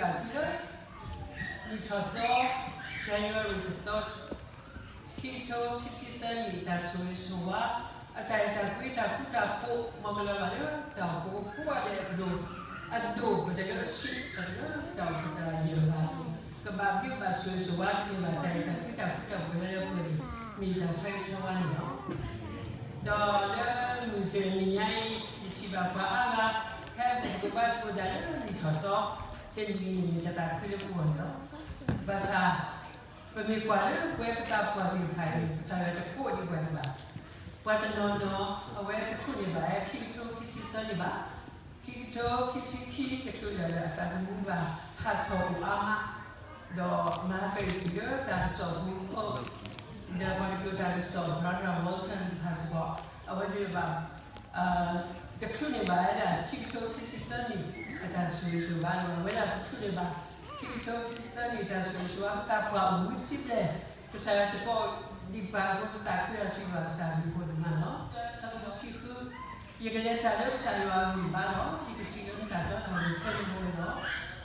ဘၣ်သုလၢ နံၣ်ထီၣ်သီ January တသီ ခံကထိခံဆံသၢနံၣ် တၢ်ဆိၣ်ဂ့ၤဆိၣ်ဝါ အတၢ်အဲၣ်တၢ်ကွံတၢ်ဃူတၢ်ဖိး မ်ကလီၤဘၣ်လၢတၢ်အိၣ်ဖှိၣ်ဖိအဒဲးအဒိၣ်, အဒိၣ်ပတလၢအဆံး ပတလၢတၢ်အိၣ်ဖှိၣ်သရၣ်ယဲၢ်ဂၤအလိၤ, ကဘၣ်ဘျုးဘၣ်ဆိၣ်ဂ့ၤဆိၣ်ဝါကန့ၢ်ဘၣ် တၢ်အဲၣ်တၢ်ကွံတၢ်ဃူတၢ်ဖိးလၢလၢပှဲၤပှဲၤန့ၣ် မ့ၢ်တၢ်ဆိၣ်ဂ့ၤဆိၣ်ဝါန့ၣ်လီၤ. ဒီးလၢမုၢ်တနံၤညါအံၤ ယထံၣ်ဘၣ်ပှၤအါဂၤ ဟဲပကဘါသကိးတၢ်လၢနံၣ်ထီၣ်သီ တနံၤအံၤန့ၣ် မ့ၢ်တၢ်သးခုလၢပဂီၢ်န့ၣ်လီၤ. ဘၣ်ဆၣ် ပမ့ၢ်ကွၢ်လၢပဝဲပသးပှၢ်သ့ၣ်တဖၣ်အံၤန့ၣ် ကစၢ်ယွၤတကိးဒံးပှၤဒံးဘၣ်. ပှၤတနီၤနီၤ အဝဲတခိၣ်န့ၢ်ဘၣ် ခံကထိခံဆံသၢန့ၣ်ဘၣ်, ခံကထိခံဆံခံ တချုးလၢ်လၢ်အသးသမူဘၣ် ဟးထီၣ်အိၣ်အါမး, ဒီးမၤပတုာ်လၢတၢ်ကစီၣ်ပူၤအဃိ, ဒီးပှၤကတိၤတၢ်ကစီၣ် Brother Walter Passport အဝဲသ့ၣ်တဖၣ် တချုးန့ၢ်ဘၣ်ဝဲဒၣ် ခံကထိခံဆံသၢနံၣ် အတၢ်ဆိၣ်ဂ့ၤဆိၣ်ဝါန့ၣ် အဝဲဒၣ်တချုးန့ၢ်ဘၣ် ခံကထိခံဆံသၢနံၣ် တၢ်ဆိၣ်ဂ့ၤဆိၣ်ဝါ ပသးပှၢ်အိၣ်မူစံးဘျဲၣ် ကစၢ်ယွၤတကိးဒံးပှၤအဃိ ပသးခုအစံးဘျုးကစၢ်အဘျုးအဖှိၣ်ဒိၣ်မးလီၤ. ဆၢဖိတဆံဃု ယကလဲၤတၢ်လၢကစၢ်ယွၤအဂံၢ်ဘါဒီး ယကစံးလၢနတၢ်တီတၢ်လိၤထဲန့ၣ်လီၤ.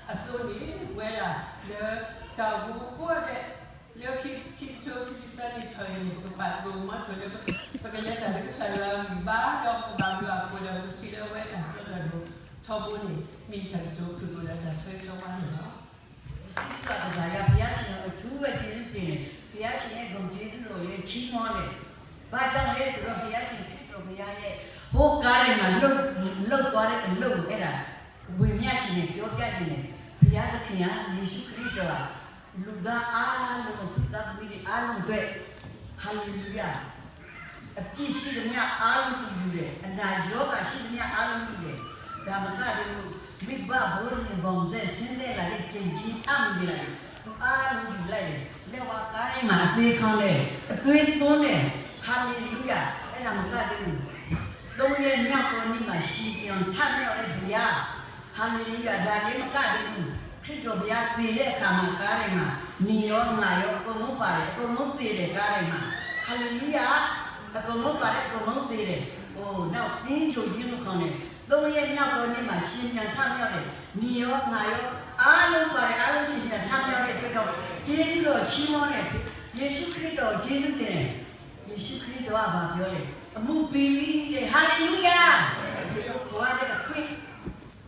အသိးန့ၣ် ပဝဲဒၣ်လၢတၢ်အိၣ်ဖှိၣ်ဖိကိးဂၤဒဲး လၢခံကထိခံဆံသၢနံၣ်ထီၣ်အံၤန့ၣ် ပကပာ်သကိးမီထိၣ်လၢ ပကလဲၤတၢ်လၢကစၢ်ယွၤအဂံၢ်ဘါ ဒီးပကဘၣ်ဘျုးဘၣ်ဖှိၣ်ဒီး ပကစံးလၢအဝဲတၢ်တီတၢ်လိၤထီဘိန့ၣ် မ့ၢ်တၢ်ကတိၤဖုၣ်ကိာ်ဒီးတၢ်ဆိၣ်ဂ့ၤဆိၣ်ဝါန့ၣ်လီၤ. စံးဘျုးဘၣ်ကစၢ်ယွၤ ဘုရားရှင်ကို အထူးပဲကျေးဇူးတင်တယ်. ဘုရားရှင်ရဲ့ဂုဏ်ကျေးဇူးတော်ကိုလည်းချီးမွမ်းတယ်. ဘာကြောင့်လဲဆိုတော့ ဘုရားရှင်ခရစ်တော်ဘုရားရဲ့ ဟောကားထဲမှာ လုပ်လုပ်သွားတဲ့အလုပ်ကို အဲ့ဒါ ဝေမျှချင်တယ်, ပြောပြချင်တယ်. ဘုရားသခင်ဟာ ယေရှုခရစ်တော်ဟာ လူသားအားလုံးကို သူ့သားသမီးတွေအားလုံးအတွက် ဟာလေလုယာ အပြစ်ရှိသမျှအားလုံးသူယူတယ်, အနာရောဂါရှိသမျှအားလုံးယူတယ်. ဒါမကသေးဘူး, မိဘဘိုးစဉ်ဘောင်ဆက် ဆင်းသက်လာတဲ့ ကျိန်ကြီးအမုန်တွေ သူအားလုံးယူလိုက်တယ်. လက်ဝါးကါထဲမှာ အသွေးခေါင်းနဲ့ အသွေးသွင်းတယ်. ဟာလေလုယာ, အဲ့ဒါမကသေးဘူး, သုံးရက်မြောက်သောနေ့မှာ ရှင်ပြန်ထမြောက်တဲ့ဘုရား, ဟာလေလုယာ, ဒါလည်းမကသေးဘူး, ခရစ်တော်ဘုရားသေတဲ့အခါမှာ ကားထဲမှာ နင်ရောငါရော အကုန်လုံးပါတယ်, အကုန်လုံးသေတယ် ကားထဲမှာ, ဟာလေလုယာ, အကုန်လုံးပါတယ်, အကုန်လုံးသေတယ်. အိုး နောက်သင်္ဂြိုဟ်ခြင်းလို့ခေါ်တယ်. သုံးရက်မြောက်သောနေ့မှာ ရှင်ပြန်ထမြောက်တယ်. နင်ရောငါရော အားလုံးပါတယ်, အားလုံးရှင်ပြန်ထမြောက်တဲ့အတွက်ကြောင့် ကျေးဇူးတော်ချီးမွမ်းတယ်. ယေရှုခရစ်တော်ကို ကျေးဇူးတင်တယ်. ယေရှုခရစ်တော်က ဘာပြောလဲ? အမှုပြီးပြီတဲ့. ဟာလေလုယာ! အဖေကိုခေါ်ရတဲ့အခွင့်,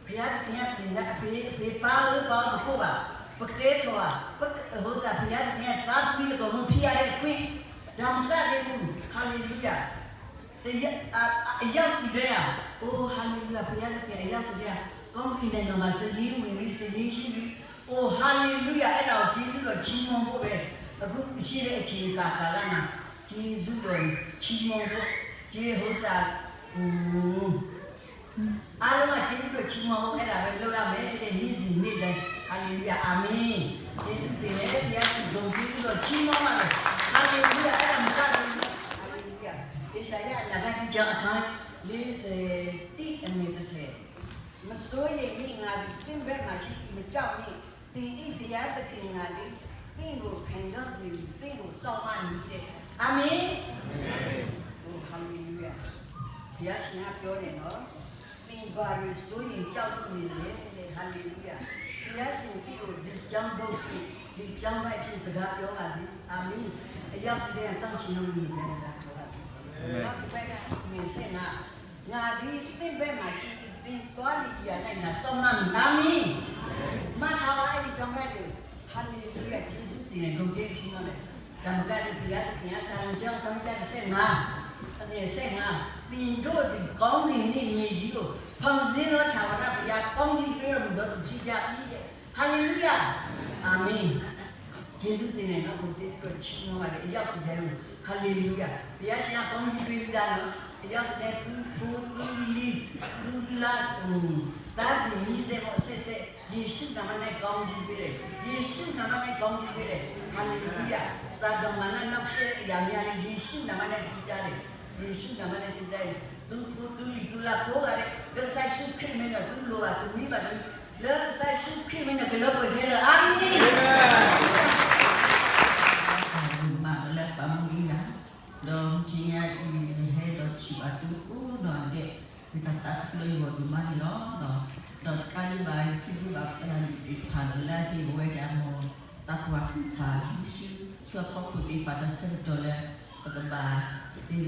ဘုရားသခင်က ပြင်ဆင်, အဖေ, အဖေ, ပါဧၢ, ပါဧၢ, မပို့ပါ, ပကဲထီၣ်ပါ, ပက, ဟိုစား, ဘုရားသခင်က သားသမီးအကုန်လုံးဖြစ်ရတဲ့အခွင့်, ဒါမကသေးဘူး, ဟာလေလုယာ, တရ, အ, အ, အယောက်စီထဲဟာ, အိုး ဟာလေလုယာ, ဘုရားသခင် အယောက်စီထဲဟာ ကောင်းကင်နိုင်ငံမှာ စာရင်းဝင်ပြီ, စာရင်းရှိပြီ, အိုး ဟာလေလုယာ, အဲ့ဒါကို ကျေးဇူးတော်ချီးမွမ်းဖို့ပဲ, အခုရှိတဲ့အချိန်အခါကာလမှာ ကျေးဇူးတော်ချီးမွမ်းဖို့, ကျေးဇူးတော် အားလုံးက ကျေးဇူးတော်ချီးမွမ်းဖို့ အဲ့ဒါပဲလုပ်ရမယ်တဲ့, နေ့စဉ်နေ့တိုင်း, ဟာလေလုယာ, အာမင်, ကျေးဇူးတင်တယ်, ဘုရားရှင်ကို ကျေးဇူးတော်ချီးမွမ်းပါတယ်, ဟာလေလုယာ, အဲ့ဒါမကသေးဘူး, ဟာလေလုယာ, ဧရှယအနာဂတ်ကျမ်း အခန်းလေးဆယ်တစ် အငယ်တစ်ဆယ်, မစိုးရိမ်နှင့်, ငါသည်သင့်ဘက်မှာရှိသည်, မကြောက်နှင့်, သင်၏ဘုရားသခင်ငါသည် သင့်ကိုခံဂုဏ်စေမည်, သင့်ကိုစောင့်မမည်တဲ့, အာမင်, အိုး ဟာလေလုယာ, ဘုရားရှင်ကပြောတယ်နော်, သင်ဘာတွေစိုးရိမ်ကြောက်ရွံ့နေလဲ, ဟာလေလုယာ, ဘုရားရှင်သင့်ကို ဒီကြောင့်ဒို့ဖြင့်, ဒီကြောင့်ဘက်ဖြင့် စကားပြောပါစေ, အာမင်, အယောက်စီထဲက သန့်ရှင်တော်မူတဲ့ စကားပြောပါစေ, နောက်တစ်ဖက်က ငယ်ဆယ့်ငါး, ငါသည်သင့်ဘက်မှာရှိသည်, သင်သွားလေရာရာ၌ ငါစောင့်မမည်, အာမင်, မှတ်ထားပါ, အဲ့ဒီကျောင်းဘက်တွေ, ဟာလေလုယာ, ကျေးဇူးတင်တယ်, ဂုဏ်ကျေးဇူးချီးမွမ်းတယ်, ဒါမကသေး ဘုရားသခင်က စာလံကျမ်း အပိုင်းတစ်ဆယ့်ငါး, အငယ်ဆယ့်ငါး, သင်တို့သည် ကောင်းကင်နှင့်မြေကြီးကို ဖန်ဆင်းသော ထာဝရဘုရား ကောင်းချီးပေးတော်မူသောသူ ဖြစ်ကြ၏တဲ့, ဟာလေလုယာ, အာမင်, ကျေးဇူးတင်တယ်နော်, ဂုဏ်ကျေးဇူးတော်ချီးမွမ်းပါတယ်, အယောက်စီထဲကို, ဟာလေလုယာ, ဘုရားရှင်က ကောင်းချီးပေးပြီးသားနော်, အယောက်စီထဲ သူ့ဖိ, သူ့လံ, သူ့လါ, သားစဉ်မြေးဆက်ပေါ့, အဆက်ဆက်, ယေရှုနာမနဲ့ ကောင်းချီးပေးတယ်, ယေရှုနာမနဲ့ ကောင်းချီးပေးတယ်, ဟာလေလုယာ, စာတန်မနက်နောက်ဆက်တဲ့အရာများလည်း ယေရှုနာမနဲ့ စီးတားတယ်, ယေရှုနာမနဲ့ စီးတားတယ်, သူ့ဖိ, သူ့လံ, သူ့လါ, ကိုးဂၤတဲ့, ကစၢ်ယ့ၣ်ၡူးခရစ်မ့ၢ်ဒီး သူ့လိၤဘၣ်, သူ့မံဘၣ်, သူ့ လၢကစၢ်ယ့ၣ်ၡူးခရစ်မ့ၢ်န့ၣ် ကလၢပှဲၤခဲလၢာ်, အာမင်, မၤဒီးလၢပှၤမူဒံးယၤ, ဒီးမုၢ်တနံၤအံၤ ယဟဲဒီးထံၣ်ဘၣ်သုကိးနီၢ်ဂၤဒဲး, မ့ၢ်တၢ်သးခုလၢယဂီၢ်ဒိၣ်မးန့ၣ်လီၤ, ဒီး ဒီးတကးဒံးဘၣ် ယစံးဘျုးဘၣ်ပတၢ်ဒုးသ့ၣ်တဖၣ်လၢဟ့ၣ်ပဝဲဒၣ်မ်သးပှၢ်သ့ၣ်တဖၣ် ဆူအဖီခိၣ်သ့ၣ်တဖၣ်တၢ်ဆၢကတီၢ်လၢ ပကဘၣ်သ့ၣ်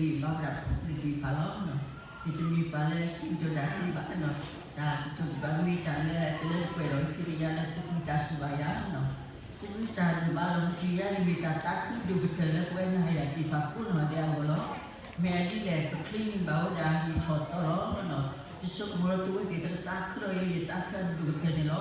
ဂံၢ်ဘါဝဲဒၣ်ဖိပျံၤသ့ၣ်တဖၣ်လီၤ. ယတမ့ၢ်ပှၤလၢစံးကတိၤတၢ်သ့ဘၣ်နီၤ, တၢ်ကတိၤသ့ၣ်တဖၣ်မ့ၢ်တၢ်လၢအတလၢတပှဲၤဒီး ဃ့ကညးလၢသုကစံးဘျုးယၤနီၤ. စံးဘျုးစၢ်ဒိၣ်မးလီၤ. မုၢ်တနံၤအံၤမ့ၢ်တၢ်သးခုဒိၣ်ကတၢၢ်လၢပဝဲနၤယၤသ့ၣ်တဖၣ်ကိးနီၢ်ဒဲးအဂီၢ်လီၤ. မ့ၢ်အဒ်လဲၣ် ပချုးန့ၢ်ဘၣ်ဝဲဒၣ်နံၣ်ထီၣ်သီလီၤ. ယဆိကမိၣ်လၢသုဝဲသ့ၣ် သုကသးခုဒီးယဲ ယသးခုဒိၣ်ကတၢၢ်န့ၣ်လီၤ.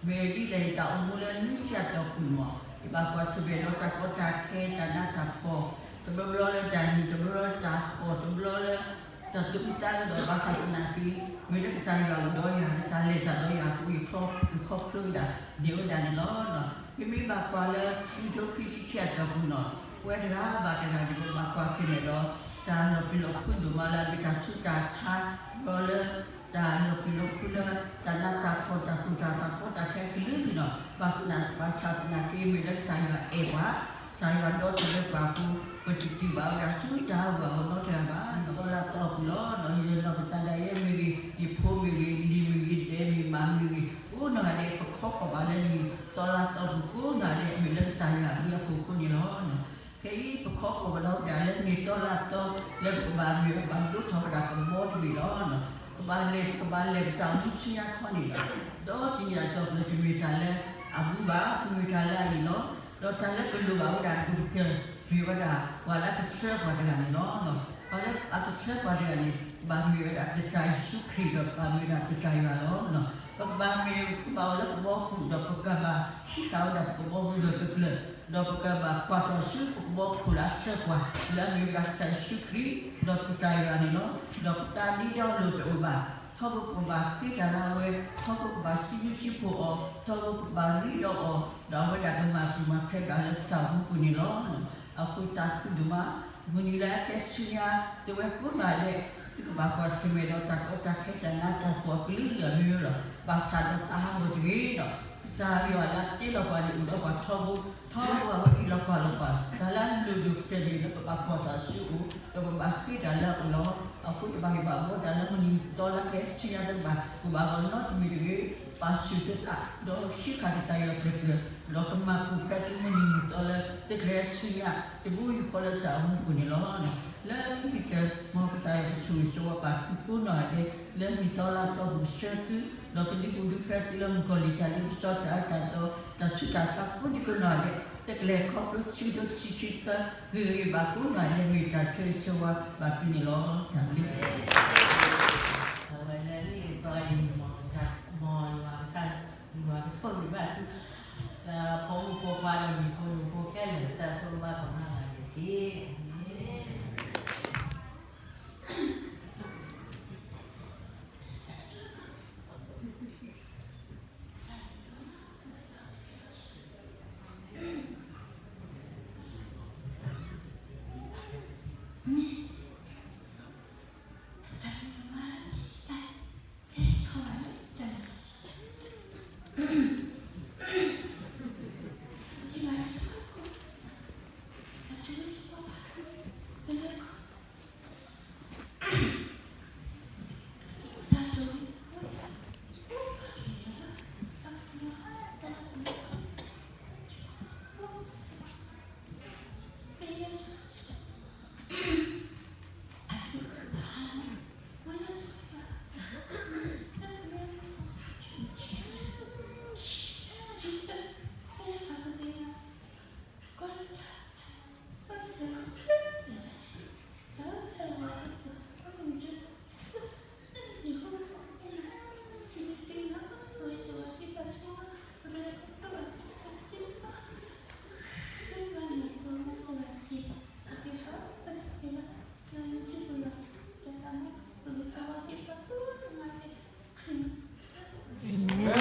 မ့ၢ်အဒ်လဲၣ် ယတၢ်အိၣ်မူလၢနွံဆံအတီၢ်ပူၤန့ၣ် ယဘၣ်ကွၢ်ဆၢၣ်မဲာ်ဒီးတၢ်ကီတၢ်ခဲ တၢ်နးတၢ်ဖှီၣ်, တဘျီဘျီလၢတၢ်နံၤ တဘျီဘျီလၢတၢ်ဟီၣ် တဘျီလၢ တၢ်သူၣ်အုးသးအုးဒီး ဘၣ်ဆၣ်သနာ်က့ မ့ၢ်လၢကစၢ်ယွၤအိၣ်ဒီးယၤ ကစၢ်လဲၤတၢ်ဒီးယၤအဃိ ယခီဖျိဝဲဒၣ်န့ၣ်ဝဲဒၣ်န့ၣ်လီၤ. ပမ့ၢ်ဘၣ်ကွၢ်လၢခံကထိခံဆံခံအတီၢ်ပူၤန့ၣ် ပဝဲတဂၤဘၣ်တဂၤန့ၣ် ပဘၣ်ကွၢ်ဆၢၣ်မဲာ်ဒီး တၢ်လီၤပျံၤလီၤဖုးဒိၣ်မးလၢအမ့ၢ်တၢ်ဆူးတၢ်ဆါ ဒီးလၢ တၢ်လီၤပျံၤလီၤဖုးလၢ တၢ်နးတၢ်ဖှီၣ် တၢ်သူၣ်တၢ်သး တၢ်ကီတၢ်ခဲကလုာ်ကလုာ်န့ၣ် ဘၣ်ဆၣ်သနာ်က့ မ့ၢ်လၢကစၢ်ယွၤအဲၣ်ပှၤ ကစၢ်ယွၤဒီသဒၢပှၤအဃိ ပတတုၤဘၣ်ဝဲဒၣ်ဆူတၢ်ဟးဂူာ်ဟးဂီၤနီတဂၤဘၣ်. နံၣ်သီလါသီအပူၤလီၤ. ယနီၢ်ကစၢ်ဒၣ်ယဲမ့ၢ်ဂ့ၤ, ယဖိမ့ၢ်ဂ့ၤ, လံၤမ့ၢ်ဂ့ၤ, ဒဲမ့ၢ်ဂ့ၤ, မါမ့ၢ်ဂ့ၤ, ကိးနီၢ်ဂၤဒဲး ပခီဃီၣ်ဘၣ်လၢနံၣ်သီလါသီအပူၤကိးနီၢ်ဂၤဒဲး မ့ၢ်လၢကစၢ်ယွၤအဘျုးအဖှိၣ်အဃိန့ၣ်လီၤ. ခဲအံၤ ပခီဃီၣ်ဘၣ်ဒီးဝဲဒၣ်လၢနံၣ်သီလါသီ လၢပကဘၣ်မ့ၢ်ဘၣ်ဒိထီၣ်ဝဲဒၣ်ကဘီတဘ့ၣ်လီၤ. ကဘၣ်လဲၤ ကဘၣ်လဲၤပတၢ်အိၣ်မူဆူညါခီန့ၣ်လီၤ. ဒီးတနံၣ်အတီၢ်ပူၤန့ၣ် တမ့ၢ်တၢ်လၢအဘူးဘၣ်, တမ့ၢ်တၢ်လၢအအံၤလီၤ. ဒီးတၢ်လၢပလိၣ်ဘၣ်ဝဲဒၣ်ဒိၣ်ကတၢၢ် မ့ၢ်ဝဲဒၣ်ပှၤလၢကဆှၢပှၤတဂၤန့ၣ်လီၤ. ပှၤလၢအကဆှၢပှၤတဂၤန့ၣ် ကဘၣ်မ့ၢ်ဝဲဒၣ်ကစၢ်ယ့ၣ်ၡူးခရံာ်ဒီးကဘၣ်မ့ၢ်ဝဲဒၣ်ကစၢ်ယွၤလီၤ. ပကဘၣ်မ့ၢ် ပကဘၣ်အိၣ်လၢကဘီပူၤဒီး ပကဘၣ်ဟံးဃာ်ဝဲဒၣ်ပကဘီဂၢၢ်ဂၢၢ်ကျၢၤကျၢၤ, ဒီးပကဘၣ်ကွၢ်ထီၣ်ဆူပကဘီခိၣ်လၢအဆှၢပှၤ လၢအမ့ၢ်ဝဲဒၣ်ကစၢ်ယ့ၣ်ၡူးခရံာ် ဒီးကစၢ်ယွၤန့ၣ်လီၤ. ဒီးပသးဒ့ဒီလိာ်တအိၣ်ဘၣ်, ထီဘိပကဘၣ်ဃ့တၢ်လၢအဝဲ, ထီဘိပကဘၣ်စံးဘျုးစံးဖှိၣ်အီၤ, ထီဘိပကဘၣ်ရ့ဒီးအီၤ, ဒီးအဝဲဒၣ်ကမၤပူၤမၤဖျဲးဒၣ်လၢပတၢ်အိၣ်မူပူၤန့ၣ်လီၤ. အဃိသးခုဒိၣ်မး, မုၢ်နံၤလၢအကဲဆူညါ သုဝဲကိးနီၢ်ဂၤဒဲး သုကဘၣ်ကွၢ်ဆၢၣ်မဲာ်ဒီးတၢ်ကီတၢ်ခဲတၢ်နးတၢ်ဖှီၣ်အကလုာ်ကလုာ်အမျိုးမျိုးလီၤ. ဘၣ်ဆၣ်ဒီးသးဟးဂီၤတဂ့ၤဒီး ကစၢ်ယွၤလၢအတ့လီၤပှၤန့ၣ် အိၣ်ဒီးပှၤထီဘိ, ထီဘိအဝဲအ့ၣ်လိာ်ကွၢ်လိာ်ပှၤ, တၢ်လၢအလိၣ်ဒိၣ်ကတၢၢ်န့ၣ် လၢပဘၣ်ကွၢ်တၢ်ဆူအအိၣ် ဒီးပဘၣ်ဃ့တၢ်လၢအအိၣ်လီၤ. အဃိတဘၣ်ယဘၣ်ဘီတၢ်လၢမုၢ်နံၤသီလါခဲဆူညါ တဘၣ်ကဘၣ်ဂီၤနီတမံၤတဂ့ၤ, ပာ်ဆူၣ်သုသး ဒီးဟံးဃာ်ကစၢ်ယွၤကျၢၤကျၢၤ, ဒီးကမၤပူၤဖျဲးသုမုၢ်နံၤမုၢ်သီလၢသုကျဲဆူညါ တဘိယူၢ်ဃီလၢတၢ်အိၣ်မူပူၤန့ၣ်လီၤ. လၢခံကတၢၢ် မ်ကစၢ်ယွၤကဆိၣ်ဂ့ၤဆိၣ်ဝါဘၣ်သုကိးနီၢ်ဂၤဒဲး လၢနံၣ်သီလါသီပူၤကဆှၢသု, ဒီးကဒုးဘူးဒုးဖျဲးသုလၢမုၣ်ကီၤလံၢ်တၢ်လ့ပစီတၢ်အၢတၢ်သီ တၢ်ဆူးတၢ်ဆါကိးဒံကိးနီၢ်ဂၤဒဲး သုကလဲၤခီဖျိဆံးဒိၣ်ဆံးဆံးသၢ ဂ့ၤဂ့ၤဘၣ်ကိးနီၢ်ဂၤဒဲး မ့ၢ်တၢ်ဆၢဂ့ၤဆၢဝါဘၣ်သုန့ၣ်လီၤ. တၢ်ဘျုး အဝဲလၢနံၣ်သီအံၤ မ်ကစၢ် မ်ယွၤကစၢ် ယွၤကဆိၣ်ဂ့ၤဘၣ်သု လၢဖိမုၣ်ဖိခွါဒီးမံၤဖိနူဖိခဲလၢာ် ကစၢ်ဆိၣ်ဂ့ၤဘၣ်ကိးနီၢ်ဂၤဒဲးတက့ၢ်. အၤမ့ၣ်. မ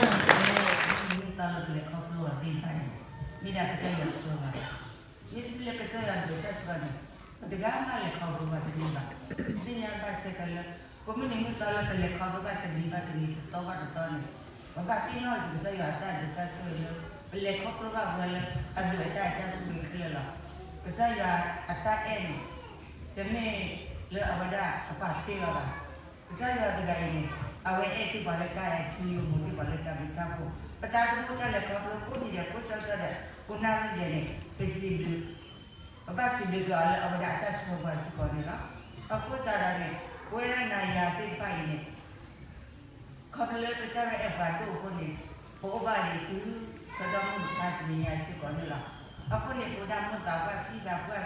့ၢ်သးလၢပလဲၤခီဖျိအီၤသ့ၣ်တဖၣ်အံၤန့ၣ် မ့ၢ်ဒၣ်ကစၢ်ယွၤဆှၢဘၣ်. မ့ၢ်တမ့ၢ်လၢကစၢ်ယွၤဒုးတၢ်ဆှၢန့ၣ် ပတဂၤမးလဲၤခီဖျိဘၣ်တန့ၢ်ဘၣ်. သ့ၣ်ညါဘၣ်ဆၢက့ၤလၢ ပမုၢ်နံၤမုၢ်သီလၢပလဲၤခီဖျိဘၣ်တနံၤဘၣ်တနံၤ တသီဘၣ်တသီန့ၣ် ပဘၣ်သ့ၣ်နီၣ်က့ၤကစၢ်ယွၤအတၢ်ဒုးတၢ်ဆှၢလၢ ပလဲၤခီဖျိဘၣ်ပှၤလၢအဒုးအတၢ်အဲၣ်တၢ်ဆိၣ်ဂ့ၤခဲလၢာ်လီၤ. ကစၢ်ယွၤအတၢ်အဲၣ်န့ၣ် တမ့ၢ်လၢအဝဲဒၣ်ကပာ်တ့ၢ်လီၤဘၣ်. ကစၢ်ယွၤတဂၤအံၤန့ၣ် အဝဲအဲၣ်ထံပှၤလၢတၢ်အဲၣ်ထံ ယိာ်မိၢ်ထံပှၤလၢတၢ်ဘျုးတၢ်ဖှိၣ်, ပသးသမူတၢ်လဲၤခီဖျိကိးနံၤဒဲး ကိးဆၢကတီၢ်ဒီး ကိးနၣ်ရံၣ်ဒဲးန့ၣ် ပစံးဘျုး ပဘၣ်စံးဘျုးက့ၤအီၤလၢအဝဲဒၣ်အတၢ်ဆိၣ်ဂ့ၤပှၤစ့ၢ်ကီးန့ၣ်လီၤ. အဃိသတးဒီးန့ၣ် ပဝဲဒၣ်နၤယၤသ့ၣ်တဖၣ်အံၤန့ၣ် ခီဖျိလၢကစၢ်ယွၤအဲၣ်ပှၤဒိၣ်အဃိန့ၣ် ပအိၣ်ဘၣ်ဒံးတုၤဆၢကတီၢ်မုၢ်မဆါတနံၤညါစ့ၢ်ကီးန့ၣ်လီၤ. အဃိန့ၣ် ပဝဲဒၣ်မိၢ်သးပှၢ်ဖံသးပှၢ်သ့ၣ်တဖၣ်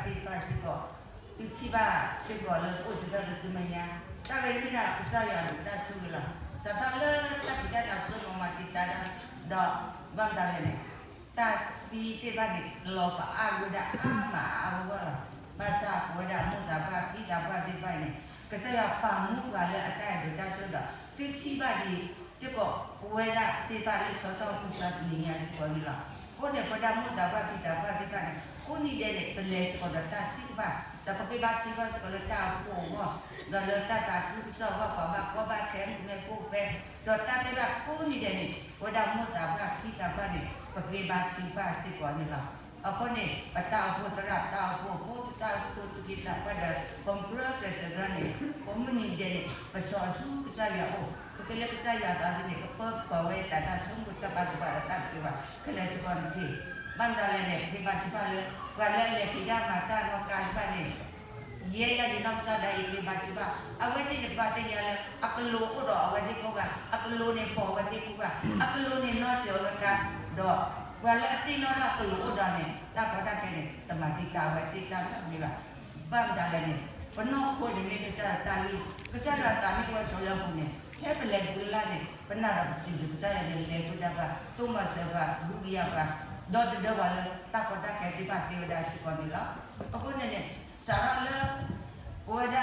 စ့ၢ်ကီး သုထံၣ်ဘၣ်စ့ၢ်ကီးလၢပအိၣ်စ့ၢ်ကီးလၢသုမဲာ်ညါ, တၢ်ဂ့ၢ်တမ့ၢ်ဒၣ်ကစၢ်ယွၤအဘျုးတၢ်ဆိၣ်ဂ့ၤလီၤ. စးထီၣ်လၢတၢ်ဖံးတၢ်မၤစိကမီၤမၤတံာ်တာ်တၢ်ဒီး ဘၣ်မတၤလဲၣ်န့ၣ် တၢ်သံသ့ၣ်တဖၣ်န့ၣ် လီၤပအါဝဲဒၣ်အါမးအါဂီၢ်ဂီၢ်လီၤ. ဘၣ်ဆၣ်ပဝဲဒၣ်မိၢ်သးပှၢ်ဖံသးပှၢ်သ့ၣ်တဖၣ်အံၤန့ၣ် ကစၢ်ယွၤပာ်မူပှၤလၢအတၢ်အဲၣ်ဒိးတၢ်ဆိၣ်ဂ့ၤဒီး သုထံၣ်ဘၣ်ဒံးစ့ၢ်ကီး ပဝဲဒၣ်သ့ၣ်တဖၣ်လၢဆၢကတီၢ်မုၢ်မဆါတနံၤညါစ့ၢ်ကီးန့ၣ်လီၤ. အဃိန့ၣ် ပဝဲဒၣ်မိၢ်သးပှၢ်ဖံသးပှၢ်သ့ၣ်တဖၣ်န့ၣ် ကိးနံၤဒဲးန့ၣ် ပလဲၤစ့ၢ်ကီးဒီးတၢ်ထံၣ်တဖၣ် ဒီးပဃ့ဘါထုကဖၣ်စ့ၢ်ကီးလၢတၢ်အိၣ်ဖှိၣ်အဂီၢ်, ဒီးလၢတၢ်သးခုကစီၣ်အဂီၢ် ပှၤဘၣ်ကီဘၣ်ခဲမုၢ်မဲဖိဃဲ, ဒီးတၢ်သ့ၣ်တဖၣ်ကိးနံၤဒဲးန့ၣ် ပဝဲဒၣ်မိၢ်သးပှၢ်ဖံသးပှၢ်န့ၣ် ပဃ့ဘါထုကဖၣ်စ့ၢ်ကီးန့ၣ်လီၤ. အဃိန့ၣ် ပတၢ်အိၣ်ဖှိၣ်သရၣ် ပတၢ်အိၣ်ဖှိၣ်ဖိ ပတၢ်အိၣ်ဖှိၣ်သူၣ်က့သးပှၢ်ဒီး ပမုၢ်ပြၢကျဲးစၢးတဖၣ်န့ၣ် ပမုၢ်နံၤဒဲးန့ၣ် ပစီၤအဆူကစၢ်ယွၤအအိၣ်, ပက့ၤလၢကစၢ်ယွၤအသးစ့ၢ်န့ၣ် ကပၢကပီၤဝဲတၢ်တၢ်ဆိကမိၣ်တၢ်ဘၣ်တဘၣ်ဒီးတၢ်တကဲဘၣ် ခဲလၢာ်စ့ၢ်ကီးန့ၣ်တက့ၢ်. ဘၣ်မတၤလဲၣ်န့ၣ် ပဃ့ဘါထုကဖၣ်လၢ ပှၤလၢအလဲၤဖံးတၢ်မၤတၢ်နီၢ်ကါတဖၣ်န့ၣ် ယဲဒၣ်ယနီၢ်ကစၢ်ဒၣ်ယဃ့ဘါထုကဖၣ်, အဝဲသ့ၣ်န့ၣ် ပဘၣ်သ့ၣ်ညါလၢ အကလူးအိၣ်ဒီးအဝဲသ့ၣ်ကိးဂၤ, အကလူးန့ၣ်ပိာ်အဝဲသ့ၣ်ကိးဂၤ, အကလူးန့ၣ်နီၢ်စၢၤအဝဲကါ, ဒီးပှၤလၢအသ့ၣ်နီၣ်ထီၣ်အကလူးအိၣ်ဒီးန့ၣ် တၢ်ကီတၢ်ခဲန့ၣ် တမၤတံာ်တာ်အဝဲသ့ၣ်တၢ်နီတမံၤဘၣ်. ဘၣ်မတၤလဲၣ်န့ၣ် ပနီၢ်ခိန့ၣ်မ့ၢ်ကစၢ်ယွၤတၢ်လုၢ်, ကစၢ်ယွၤသးမ့ၢ်ဝဲဆိးလၢအပူၤန့ၣ် ဖဲပလဲၤတပူၤလၢ်လၢ်န့ၣ် ပနာ်ဒီးပစံးဘျုးကစၢ်ယွၤန့ၣ် လဲၤဃုာ်ဒီးပှၤ တိၢ်မၤစၢၤပှၤ ကဟုကယာ်ပှၤ ဒီသဒၢပှၤလၢတၢ်ကီတၢ်ခဲသ့ၣ်တဖၣ်သ့ဝဲဒၣ်စ့ၢ်ကီးန့ၣ်လီၤ. အဃိန့ၣ်န့ၣ် စးထီၣ်လၢ ပဝဲဒၣ်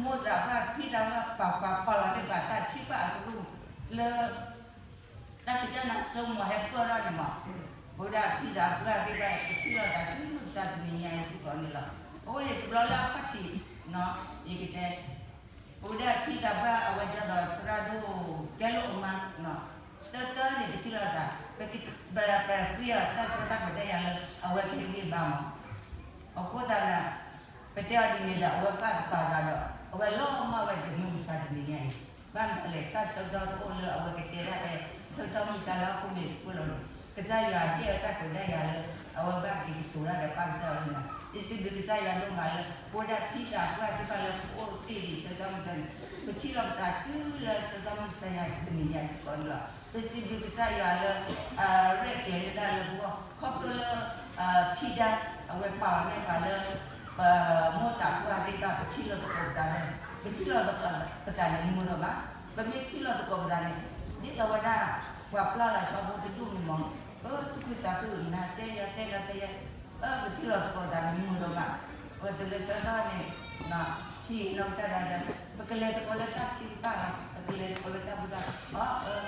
မိၢ်သးပှၢ်ဖံသးပှၢ် ပှၤပာ်လီၤန့ၢ်ပှၤတၢ်ထံၣ်ဘၣ်အကရူၢ်လၢ တၢ်ဖံးတၢ်မၤစိကမီၤဟဲပၢၢ်ထီၣ်န့ၣ်မး, ပဝဲဒၣ်ဖံသးပှၢ်သ့ၣ်တဖၣ် ပထံၣ်လိာ်သးတုၤမုၢ်မဆါတနံၤညါအံၤစ့ၢ်ကီးန့ၣ်လီၤ. အဃိန့ၣ် တဘျီလၢအခီၣ်ထံး ယကတဲ ပဝဲဒၣ်ဖံသးပှၢ်အဝဲဒၣ်ဒီးသရၣ်ဒိၣ်ကဲလိာ်အမါ တၢတၢန့ၣ် ပထံၣ်လိာ်သး ပဃ့အီၤတၢ်ဆၢကတီၢ်တၢ်ခွဲးတၢ်ယာ်လၢ အဝဲကဟ့ၣ်ဂံၢ်ဘါမး. အဃိသတးန့ၣ် ပတဲအီၤဒ်န့ၣ်ဒီး အဝဲဘၣ်ကပာ်သးဒီး အဝဲလီၤမၢ်ဝဲတမုၢ်မဆါတနံၤညါအံၤ, ဘၣ်မနုၤလဲၣ် တၢ်ဆၢကတီၢ်တအိၣ်လၢအဝဲကတဲဒၣ်ဖဲ ဆၢကတီၢ်မုၢ်မဆါလၢဟီၣ်ခိၣ်မဲာ်ဖီခိၣ်လီၤန့ၣ် ကစၢ်ယွၤဟ့ၣ်အီၤတၢ်ခွဲးတၢ်ယာ်လၢ အဝဲဘၣ်က့ၤကတိၤတၢ်ဒီးပၢ်ကစၢ်ယွၤလီၤန့ၣ် ယစံးဘျုးကစၢ်ယွၤဒိၣ်မးလၢ ပဝဲဒၣ်ဖံသးပှၢ်သ့ၣ်တဖၣ်လၢပအိၣ်သ့ၣ်ဒံးဆၢကတီၢ်မုၢ်မဆါန့ၣ် ပထံၣ်လိာ်ပသးတုၤလၢဆၢကတီၢ်မုၢ်မဆါညါတနံၤညါစ့ၢ်ကီးန့ၣ်လီၤ. ပစံးဘျုးကစၢ်ယွၤလၢ အရဲၣ်ကျဲၤလၢတၢ်လၢပဂီၢ် ခီဖျိလၢ ခံဒၢ အဝဲပာ်လီၤန့ၢ်ပှၤလၢ ပမိၢ်သးပှၢ်သ့ၣ်တဖၣ် ပထံၣ်လိာ်သကိးပသးန့ၣ် ပထံၣ်လိာ်သကိးပသးန့ၣ် မုာ်ဒိၣ်မး, ပမ့ၢ်ထံၣ်လိာ်သကိးပသးန့ၣ် ဒ်သိးဝဲဒၣ် ပှၤပျၢ်လီၤဆီဖိတဒူၣ်န့ၣ်မး အၢ သူၣ်ခုသးခု နၤတဲယၤတဲနၤတဲယၤ အၢ ပထံၣ်လိာ်သကိးပသးန့ၣ် မုာ်ဒိၣ်မး, အဝဲတုၤလၢဆၢကတီၢ်န့ၣ် ထံၣ်နီၢ်ကစၢ်ဒၣ်ဒီး ပကလဲၤသကိးလၢတၢ်ထံတဖၣ်လီၤ, ပကလဲၤသကိးလၢတၢ်ဘူၣ်တၢ်, အၢ အၢ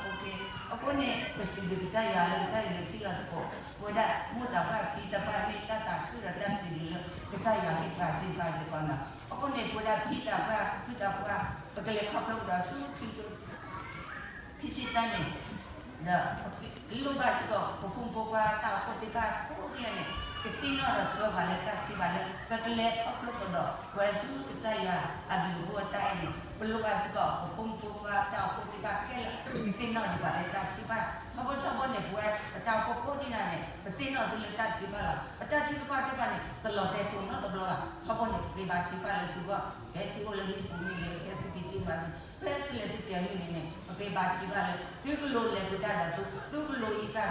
အဃိန့ၣ် ပစံးဘျုးကစၢ်ယွၤလၢကစၢ်ယွၤန့ၣ်ထံၣ်လိာ်သကိး ပဝဲဒၣ်မိၢ်သးပှၢ်ဖံသးပှၢ်မ့ၢ်တၢ်သးခုဒီးတၢ်စံးဘျုးလၢ ကစၢ်ယွၤဟ့ၣ်ပှၤသ့ၣ်တဖၣ်စ့ၢ်ကီးန့ၣ်လီၤ. အဃိန့ၣ် ပဝဲဒၣ်ဖံသးပှၢ်ဖုသးပှၢ် ပကလဲၤခီဖျိကဒီးဆူခံကထိ ခံဆံသၢန့ၣ် ဒီး လိၣ်ဘၣ်စ့ၢ်ကီး ပဖိမုၣ်ဖိခွါတၢ်အိၣ်ဖှိၣ်သ့ၣ်တဖၣ်ကိးဂၤဒဲးန့ၣ် ကသ့ၣ်နီၣ်ဒီးဆှၢပှၤလၢတၢ်ထံၣ်ဘၣ်လၢ ပကလဲၤခီဖျိကဒီး ပှၤဆူကစၢ်ယွၤအဘျုးအဖှိၣ်အတၢ်အဲၣ်န့ၣ် ပလိၣ်ဘၣ်စ့ၢ်ကီး ပဖိမုၣ်ဖိခွါတၢ်အိၣ်ဖှိၣ်သ့ၣ်တဖၣ်ခဲလၢာ် ကသ့ၣ်နီၣ်ဒံးပှၤလၢတၢ်ထံၣ်ဘၣ် ထီဘိထီဘိန့ၣ် ပဝဲပတၢ်အိၣ်ဖှိၣ်ကိးဂၤဒဲးန့ၣ် ပသ့ၣ်နီၣ်သုလၢတၢ်ထံၣ်ဘၣ်လီၤ. ပတၢ်ထံၣ်တဖၣ်သ့ၣ်တဖၣ်န့ၣ် တလီၤတဲာ်တိာ်နီတဘျီဘၣ်. ထီဘိန့ၣ် ပဃ့ဘါထုကဖၣ်လၢသုဂီၢ် ဖဲသုအိၣ်လၢဟံၣ်ပူၤမ့ၢ်ဂ့ၤ ဖဲသုက့ၤသုမၤမ့ၢ်ဂ့ၤ ဖဲသုလဲၤသုက့ၤမ့ၢ်ဂ့ၤန့ၣ် ပဃ့ဘါထုကဖၣ်လၢ သုကလိၤလဲၤသုတၢ်ဒီးသု သုကလိၤအံသၣ်သု သုကလိၤဖီၣ်အံသၣ်သု ထီဘိကိးဂ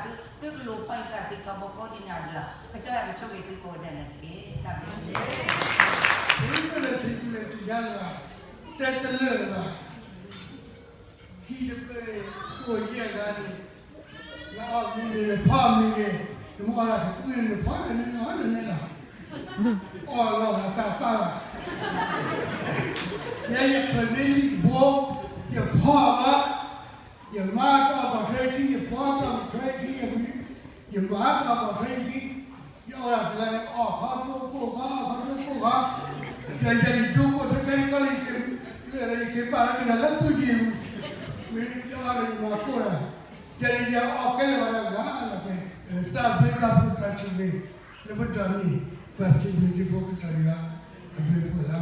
ၤဒဲးန့ၣ်လီၤ. ကစၢ်ယွၤကဆိၣ်ဂ့ၤသုကိးဂၤဒဲးန့ၣ်တက့ၢ်. တၢ်ဘျုး သုကလဲၤထံၣ်သုလဲၤထံၣ်ညါလၢ တဲတလၢာ်လၢၤဘၣ် ဟံၣ်တဖျၢၣ်န့ၣ် ကိၣ်ယဲၢ်ဂၤန့ၣ် နအီၣ်မ့ၤန့ၣ်နဖီမ့ၤန့ၣ် နမ့ၢ်အီၣ်လၢတသွံၣ်န့ၣ် နဖီန့ၣ်န့ၣ်လီၤ နန့ၣ်လီၤ အီၣ်လီၤဂာ်တၢ်ပၢ်ဘၣ် ယဲယချုးန့ၢ်လံတဘိ ယဖီဘၣ် ယမါတအီၣ်ဘၣ်ထွဲခံ ယဖီတအီၣ်ဘၣ်ထွဲခံ ယမၤတအီၣ်ဘၣ်ထွဲခံ ယအီၣ်တၢ်တဂၤန့ၣ် အီၣ်ဖီကျိကိၣ်ဖီ အီၣ်ဖီကျိကိၣ်ဖီ ယယယဒိကိၣ်တကဲကီလၢယက့ၤ လၢယက့ၤပာ်လၢက့ၤလၢသူၣ်ကံၢ်ပူၤ မ့ၢ်ယအီၣ်န့ၣ်ယမၤကိၣ်တၢ် ယန့ၣ်ယအီၣ်ကဲလၢာ်ဝဲဒၣ်ဂၤလၢက့ၤ တၢ်ဘျုးတၢ်ဖှိၣ်တၢ်ဆိၣ်ဂ့ၤ လၢပတၢ်မံၤ ပှၤစံးဘျုးစံးဖှိၣ်ကစၢ်ယွၤ အဘျုးဖှိၣ်လၢပှၤ ဒီ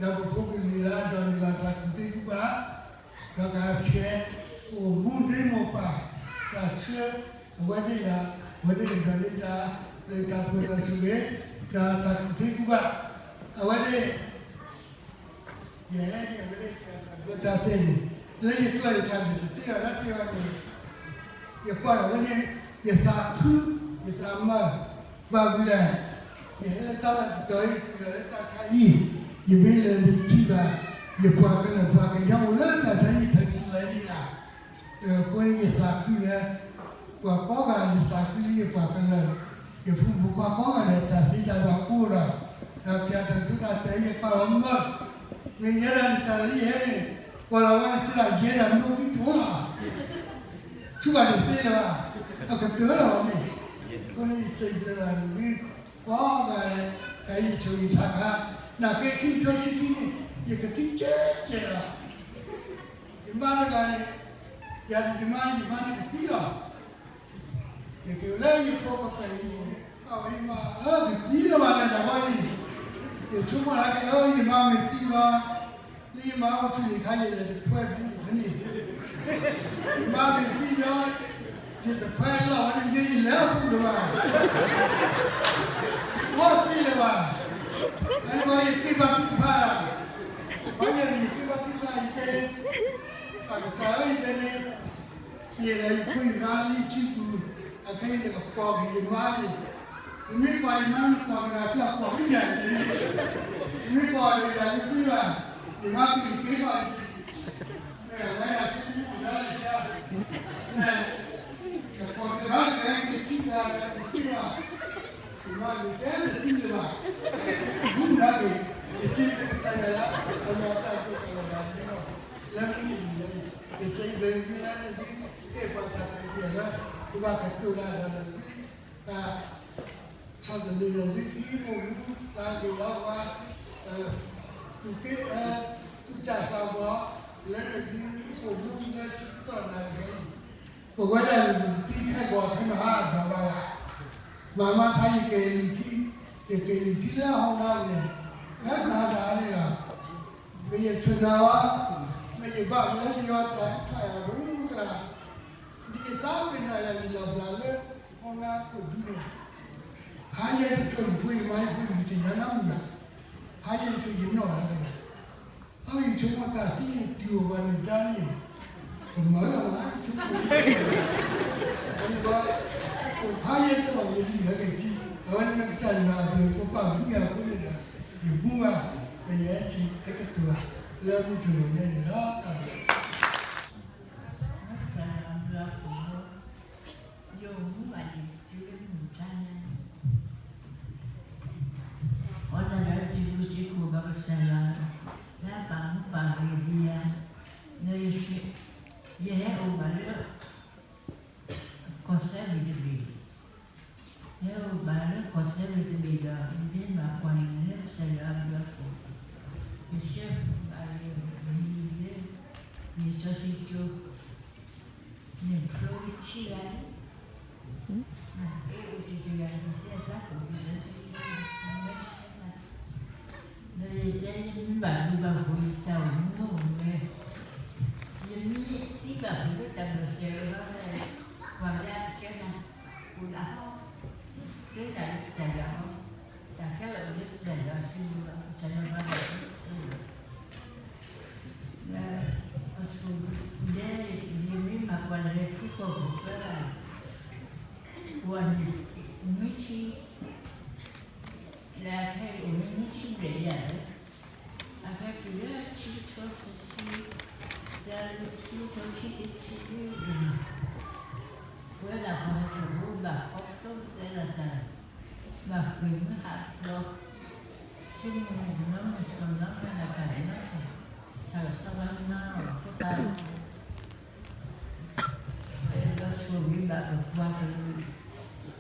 းပဖိပလံၤလၢအဒိးန့ၢ်ဘၣ်တၢ်ကူၣ်သ့ကူၣ်ဘၣ် ဒီးကဆဲး, အိၣ်မူဒ့မိၢ်ပၢ်, တၢ်ဆၢ, အဝဲသ့ၣ်ဒီး, အဝဲသ့ၣ်ကဒိးန့ၢ်တၢ်, လၢတၢ်ပၢၢ်တၢ်ဆူၣ်ဂ့ၤ, ဒီးတၢ်ကူၣ်သ့ကူၣ်ဘၣ်, အဝဲသ့ၣ်, ယဟဲန့ၣ် အဝဲသ့ၣ်တၢ်ဒိတၢ်တဲာ်န့ၣ်, လၢယကျီၢ်ယကျါန့ၣ် တသ့အီၤလၢတဲဝဲန့ၣ်, ယကွၢ်ဒီးဝဲန့ၣ်, ယသးခု, ယသးမုာ်, ဘၣ်မနုၤလဲၣ်, ယဟဲလၢတၢ်လၢတတီၤအံၤ ဃုာ်ဒီးလၢတၢ်ဆါဟံၣ်, ယမ့ၢ်လဲၤန့ၣ်ထံၣ်ဘၣ်, ယပှၤကလုာ်ပှၤကညီအိၣ်လၢတၢ်ဆါဟံၣ်ထၢဆံလၢန့ၣ်ဧါ, အဃိန့ၣ်ယသးခုလၢ, ပှၤကိးဂၤယသးခုလၢယပှၤကလုာ်, ယဖိမုၣ်ဖိခွါကိးဂၤဒီးတၢ်သ့တၢ်ဘၣ်အိၣ်ဒီး, ဒီးပျးတၢ်ဒိတၢ်တဲာ်ယပာ်အီၤမုာ်, မ့ၢ်ယဲဒၣ်န့ၣ်တၢ်လၢယဟဲန့ၣ်, ပှၤလီၤဝဲန့ၣ်သ့လီၤယဲဒၣ်မ့ၢ်အိၣ်ဘံၣ်ထိလီၤ ဆူၣ်ဘၣ်တသ့လၢၤဘၣ်, အကတၢၢ်လီၤဝဲန့ၣ်, အဃိန့ၣ်ယစံးဘျုးဘၣ်န့ၣ်သု, ကိးဂၤဒဲး, ဖဲယဆိၣ်ဂ့ၤဆါခါ, နာ်က့ခံကထိဆံခံန့ၣ်, ယကသံကဲကဲလီၤ, ယမါတဂၤန့ၣ်, ယၤန့ၣ်ယမါ ယမါန့ၣ်ကသံလီၤ ယက့ၤလၢယဖိကပၤအံၤန့ၣ်, အဝဲယမါဧၢ ကသံလီၤဘၣ်လၢတၢ်ဘီအံၤ, ယဆိကမိၣ်ဒၣ်က့ၤဧၢ ယမါမ့ၢ်သံဘၣ်, လၢယမါအိၣ်ဆူၣ်န့ၣ်ခါ ယလဲၤတခွဲဖဲန့ၣ်ဖဲန့ၣ်, ယမါမ့ၢ်သံဘၣ်, ယတခွဲလီၤဝဲန့ၣ်မ့ၢ်ယလဲၤအပူၤလၢၤဘၣ်, ယအီၣ်သ့လၢၤဘၣ်, အန့ၣ်ဘၣ်ယဃ့ဘါထုကဖၣ်, ဘၣ်ယၤန့ၣ် ယဃ့ဘါထုကဖၣ် ယတဲလၢ ပၢ်ကစၢ်ဧၢ ယတဲန့ၣ်, ယလဲၤယဖိယမါလၢယစုပူၤ, အခဲအံၤနကကိးက့ၤယမါန့ၣ်, နမ့ၢ်ကိးယမါန့ၣ် နကိးတဂၤစၢ်ကိးမ့ၢ်ယၤန့ၣ်, နမ့ၢ်ကိးဒီးယၤန့ၣ်သ့ဘၣ်, ယမါက့ၤက့ၤဘၣ်, မ့ၢ်ဝဲဒၣ်ဆၢမုၢ်လၢ်လၢယၤ, မ့ၢ်, ယကိးတဂၤတဂၤက့ၤခံဂၤတဂၤက့ၤသ့ဘၣ် ယမါန့ၣ်တဲတသ့လၢၤဘၣ်, မုၢ်လၢ်က့ၤ, ယစံးဘျုးကစၢ်ယွၤလၢ အလီၤတၢ်ဒိၣ်တၢ်လီၤဂာ်လၢ, လၢမုၢ်နံၤယဲအံၤ, ယစံးဘျုးက့ၤလၢနသု, ဟ့ၣ်ပှၤတၢ်ခွဲးတၢ်ယာ်လၢ, ပဘၣ်ကတိၤတၢ်ဒီးနသု, တၢ်, ဆီၣ်သနံးနသု ဒ်အိၣ်မူလၢဂ့ၤလၢဝါ, သူၣ်က့, သူၣ်တၢ်သးဘီ, လၢနသုအိၣ်မူလၢဆၢကတီၢ်နၤတဂၤအံၤ, ပဝဲဒၣ်န့ၣ်ပကသံထဲကီးထဲမဟါအဘျီဘၣ်, မၤမၤထါယကဲၤလံာ်ထံ, ယကဲၤလံာ်ထံလၢဟီၣ်နၤန့ၣ်, ဖဲမဟါတဟါန့ၣ်လီၤ, မ့ၢ်ယဆၢနၤဝဲ, မ့ၢ်ယဘၣ်မနုၤသ့ဝဲတၢ်ဟဲထီၣ်ယၤရူကလါ, ဒ်ယသးပ့ၤနီၣ်ယၤယလီၤဘျးလၢ, ဟီၣ်နၤခိၣ်ဒူန့ၣ်, ဖးယဲတထိးယဖိယမါယဖိဒုးတညါနၢ်မုာ်ဘၣ်, ဖးယဲတထိးယနီၢ်လၢကလါ အယဆိကမိၣ်တၢ်သံန့ၣ်တုၤအိၣ်ပှၤန့ၣ်တၢ်န့ၣ်, ကမၢလီၤမး ယဆိကမိၣ်, အဝဲ, အိၣ်ဖးယဲတထိးယဒုးလၢကထံ, အဝဲန့ၣ်ကစၢ်ယွၤအဘျုးအဖှိၣ်ပာ်မူယၤအဃိန့ၣ်ဒီး, ယမူဘၣ်, ဒီးယဟဲထံးဟဲကတိၤ, လၢမုၢ်တဂီၤယဲန့ၣ်လီၤ တၢ်ဘျုး ကစၢ်ယွၤအဘျုးအဖှိၣ်, ယအိၣ်မူဘၣ်န့ၣ် တုၤလၢမုၢ်မဆါညါန့ၣ်, အဃိသတးဒီး စံးဘျုးစံးဖှိၣ်ဘၣ်ကစၢ်ယွၤ, လၢအပာ်မူပာ်ဂ့ၤဒံးယၤ, ဒီးယ, ယဟဲအိၣ်ဘၣ်လၢ ကီၢ်သၢဘ့ၣ်တဘ့ၣ်, ယဟဲအိၣ်ဘၣ်လၢကီၢ်သၢဘ့ၣ်တဘ့ၣ်ဒီး ယမ့ၢ်ဘၣ်ကွၢ်န့ၣ်လၢကစၢ်ယွၤအဘျုးအဖှိၣ်, ယဆၢဘၣ်လၢ, မံၤလၢ, လံာ်စီဆှံကၠိ န့ၣ်ဖျိဆံဂၤလံ, အ့ၣ်အိၣ်တဂၤန့ၣ် သ့ၣ်သးကိၣ်လံာ်စီဆှံကၠိန့ၣ် မၤဆါ, ဒီးယတဲယမ့ၢ်ဘၣ်ဘျုးဘၣ်ဖှိၣ်ယတၢ်အိၣ်မူအိၣ်ဂဲၤ, ယမ့ၢ်သံဘၣ်ဖှိၣ်လၢတၢ်ဘၣ်စဲးအဂီၢ်, ပှၤလၢအဆၢနၤ, အိၣ်လၢဟီ, သ့ဒၣ်လၢကစၢ်ယွၤအဂီၢ်, တၢ်ခဲလၢာ်အိၣ်လၢကစၢ်ယွၤအစုပူၤလီၤ, ကစၢ်ယွၤမၤတၢ်အဃိလီၤ. လၢအဆိဒဲး ယမ့ၢ်မၤကွၢ်လၢထံကီၢ်ပူၤဖဲဒၣ်, ပှၤန့ၣ်, နွံဆံ, လၢအခဲအံၤအိၣ်မ့ၢ်နွံဆံဘျဲၣ်ယၤလၢ, အခဲတုၤလၢဆံကထိတဆံ, လၢဆံကထိခံဆံခံန့ၣ်, ပဝဲဒၣ်ပှၤဟီၣ်ခိၣ်ဖိဘၣ်ခီဖျိပသဲလီၤတၢ်, ဘၣ်ဃ့ၢ်မုၢ်ဟးဖျိး, ထံမုၢ်နီမုၢ်ထီၣ်နီမုၢ်နၤကၤန့ၣ်နီၢ်ဆၢ, ဆၢကဆှီဘၣ်နီၢ်အဃိသတး ပအဲၣ်ဒိးဆိၣ်ဂ့ၤဘၣ်ပပှၤကလုာ်,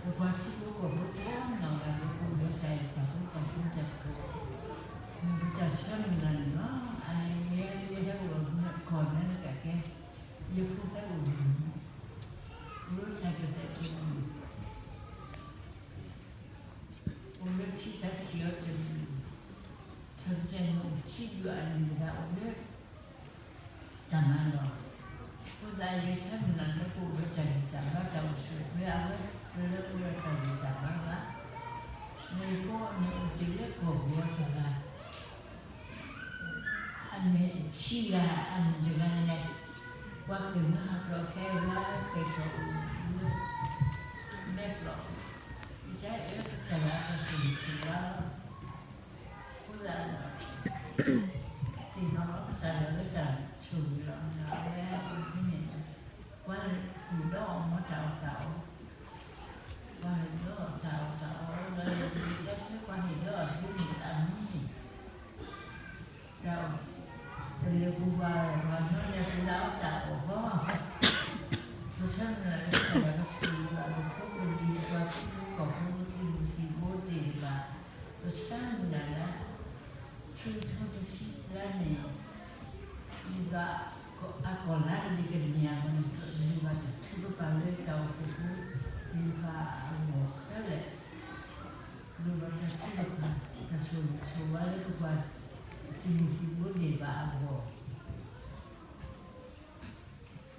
ပပှၤထံဖိကီၢ်ဖိကိးနီၢ်ဂၤဒဲး ကအိၣ်ဒီးတၢ်အဲၣ်တၢ်ကွံတၢ်ဃူတၢ်ဖိး, မ့ၢ်ပတၢ်ဆၢမုၢ်လၢ်န့ၣ်လီၤ. အန့ၣ်ယဲ ယဟဲအိၣ်ကီၢ်အမဲရကၤကဲ, ယဖိဟဲအိၣ်မုၢ်, အိၣ်လၢထံကစဲးတမုၢ်, အိၣ်လၢထံဆးထံးအီၤတမုၢ်, ထီၣ်ကစဲးန့ၣ်အိၣ်ခံဒူၣ်အနံၣ်တဂၤအိၣ်လၢ တၢ်မၤလီၤ. အဃိသတး ယဆၢမုၢ်လၢ်လၢပအိၣ်လၢတၢ်ဂံၢ်တၢ်ဘါ တၢ်အိၣ်ဆူၣ်အိၣ်ချ့ အဝဲတလၢပှဲၤဒီးတၢ်ဂံၢ်တၢ်ဘါဘၣ်. မ့ၢ်ပအိၣ်န့ၣ်အိၣ်တုၤလၢကီၢ်ပူၤအီၤတဂၤ အန့ၣ်ခံဂၤ အန့ၣ်တဂၤန့ၣ် ပှၤဃ့ၢ်မၤဟးဖျိးခဲ ပှၤဃ့ၢ်ထီၣ်အိၣ်လၢ နဲၣ်ဖျိး ကစၢ်ယွၤကဆိၣ်ဂ့ၤဆိၣ်ဝါလီၤ. အဃိသတးဒီး သ့ၣ်နီၣ်လီၤကစၢ်ယွၤလၢတၢ်ဆိၣ်ဂ့ၤလီၤ. အဝဲဒၣ်န့ၣ် ပှၤဟ့ၣ်ဒီးအီၤမ့ၢ်တၢ်အီၣ်တၢ်အီ ပှၤဟ့ၣ်ဒီးအီၤတၢ်အီၣ်တၢ်အီ ဒီးတဲဖဲ ပှၤဟ့ၣ်ဒီးအီၤဒ်န့ၣ်အမံၤန့ၣ် တၢ်အီၣ် တလဲၤပူၤဘၣ် ပှၤမၢလဲၤပူၤလၢအီၣ်တၢ်အီၣ်ဃီ ပဆၢမုၢ်လၢ်လၢကစၢ်ယွၤကဆိၣ်ဂ့ၤဘၣ် ပဖိပလံၤ ပှၤကူပှၤကညီ ပဖိပလံၤသ့ၣ်တဖၣ် ပဆၢမုၢ်လၢ်လၢ ထူထူတဆံသၢန့ၣ် ဒ်သိးအကီၢ်လါကဒံကန့ၢ်အဂီၢ်န့ၣ် လိၣ်ဘၣ်တၢ်ထုကဖၣ်လၢတၢ်အိၣ်ဖှိၣ်ဖိသ့ၣ်တဖၣ်အဂီၢ်ခဲလၢာ် လိၣ်ဘၣ်တၢ်ထုကဖၣ် တၢ်ဆိၣ်ဂ့ၤဆိၣ်ဝါလၢပပှၤ တမုၢ်သံၣ်ဘိသ့ၣ်တဖၣ်အဂီၢ်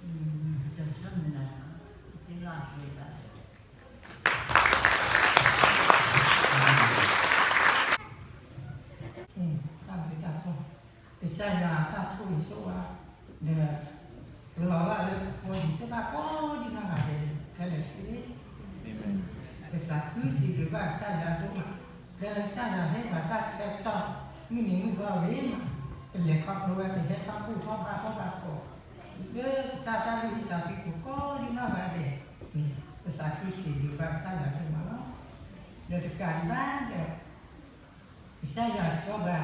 တၢ်ဆၢမုၢ်လၢ် တ့လီၤအပှဲၤဘၣ် တၢ်ဘျုးတၢ်ဖှိၣ် ကစၢ်ယွၤအတၢ်ဆိၣ်ဂ့ၤဆိၣ်ဝါ ဒီး လီၤဘၣ်လၢပဖိလံၤသ့ၣ်တဖၣ်ကိးဒံနီၢ်ဂၤဒဲးခဲလၢာ်တက့ၢ်. ပသးခုစံးဘျုးဘၣ်ကစၢ်ယွၤဒိၣ်မး လၢကစၢ်ယွၤဟ့ၣ်ပှၤတၢ်ဆၢကတီၢ် မုၢ်နံၤမုၢ်သီဂ့ၤမး ပလဲၤခီဖျိဝဲ ပဟဲထီၣ်ဘူၣ်ထီၣ်ဘါထီၣ်ဘါထီၣ် လၢကစၢ်တၢ်လုၢ်ဟံၣ်စီဆှံပူၤကိးဒံနီၢ်ဂၤဒဲးန့ၣ် ပသးခုစံးဘျုးဘၣ်ကစၢ်ယွၤဒိၣ်မးလီၤ. ဒီးတကးဒံးဘၣ်ဒီး ကစၢ်ယွၤဆှၢပှၤ ပလဲၤ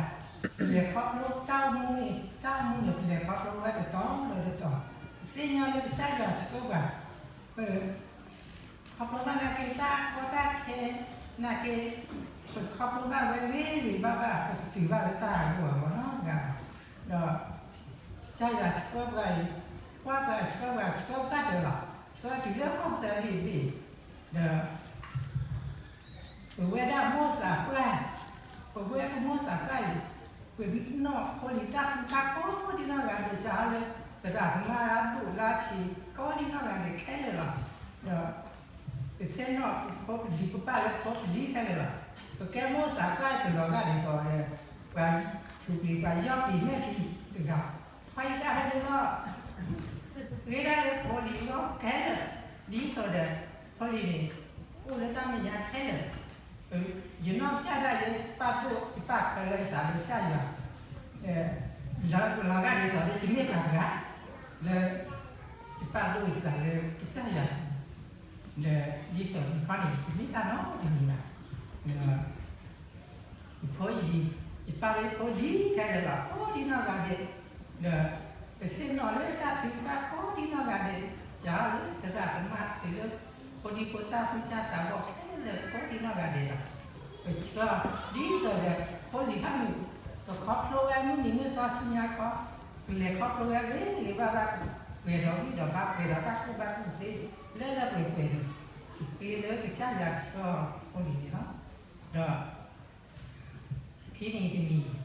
ခီဖျိတၢ်အိၣ်မူန့ၣ် တၢ်အိၣ်မူန့ၣ် ပလဲၤခီဖျိဝဲတတီၤဒီးတတီၤ, ပသ့ၣ်ညါလၢကစၢ်ယွၤဆှၢပှၤ ပ ခီဖျိဘၣ်နာ်က့ တၢ်ကီတၢ်ခဲ နာ်က့ ပခီဖျိဘၣ်ဝဲဂ့ၤဂ့ၤဘၣ်ဘၣ် ပတတုၤဘၣ်လၢတၢ်ဟးဂီၤအဂီၢ်နီတဂၤဘၣ်. ဒီး ကစၢ်ယွၤဆှၢပှၤအံၤ ကွၢ်ပှၤဆှၢပှၤ ဆှၢပှၤတၢၢ်လီၤ ဆှၢတုၤလၢကီၢ်သၢဘ့ၣ်ဘ့ၣ် ဒီး ပဝဲဒၣ်မိၢ်သးပှၢ် ပဝဲပမိၢ်သးပှၢ်အံၤ ပနီၢ်ဖိလံၤတၢ်ထုကဖၣ်ကိးဒံနီၢ်ဂၤဒဲး ကလၢ သရၣ်သမါလၢဒိၣ်လၢဆံး ကိးဒံနီၢ်ဂၤဒဲးခဲလၢာ်လီၤ. ဒီး ပသ့ၣ်နီၣ်ဖိပလံၤ ပပာ်လၢဖိပလံၤခဲလၢာ်လီၤ. ပကဲမိၢ်သးပှၢ် ပလီၤဂာ်ဒ်သိးဒီး ပှၤထူၣ်ပျံၤ ပှၤယီၢ်ပျံၤမဲာ်ချံတဂၤ ဖီယံၤတၢ်ဖဲန့ၣ်လီၤ. ဃ့ဒၣ်လၢဖိလံၤလီၤခဲလၢာ် ဒ်သိးဒီး ဖိလံၤန့ၣ် အိၣ်လၢတၢ်မဲာ်ညါခဲလၢာ် ယနီၢ်ကစၢ်ဒၣ်ယဲ ယပာ်ဒိၣ် ယပာ်ကၢလၢယသးလၢကစၢ်ယွၤ လီၤဂာ်ဒ်သိးလၢယမ့ၢ်ပှၤတဂၤ လၢ ယပာ်ဒိၣ်ယသးလၢကစၢ်ယွၤ ဒီးဒ်သိးယခီန့ၣ် ယတမ့ၢ်တၢ်နီတမံၤဘၣ် ယဖိယလံၤ ယပာ်လၢယဖိလံၤခဲလၢာ်လီၤ ကိးဒံနီၢ်ဂၤဒဲး ဒီး ပသ့ၣ်နီၣ်လၢတၢ်ထုကဖၣ်ကိးဒံနီၢ်ဂၤဒဲး ယၤလၢသရၣ်သမါတုၤလၢ ဖိဒံဖိသၣ် သူၣ်စၢ်သးဘီၣ်ခဲလၢာ်ကိးဒံနီၢ်ဂၤဒဲးလီၤ. ပဆှၢ ဒ်သိးဒီး ဖိလံၤဖးမုၢ် ပခီဖျိဝဲမုၢ်နံၤမုၢ်သီဆူညါခီ ပလဲၤခီဖျိဝဲဂ့ၤဂ့ၤဘၣ်ဘၣ် ပှဲၤဒီးဂံၢ်ဒီးဘါ ပှဲၤဒီးတၢ်ကူၣ်ဘၣ်ကူၣ်သ့ လၢလၢပှဲၤပှဲၤန့ၣ် ပဃ့လၢကစၢ်ယွၤကဆှၢဖိလံၤန့ၣ်လီၤ. ဒီး ခံမံၤတမံၤ ယ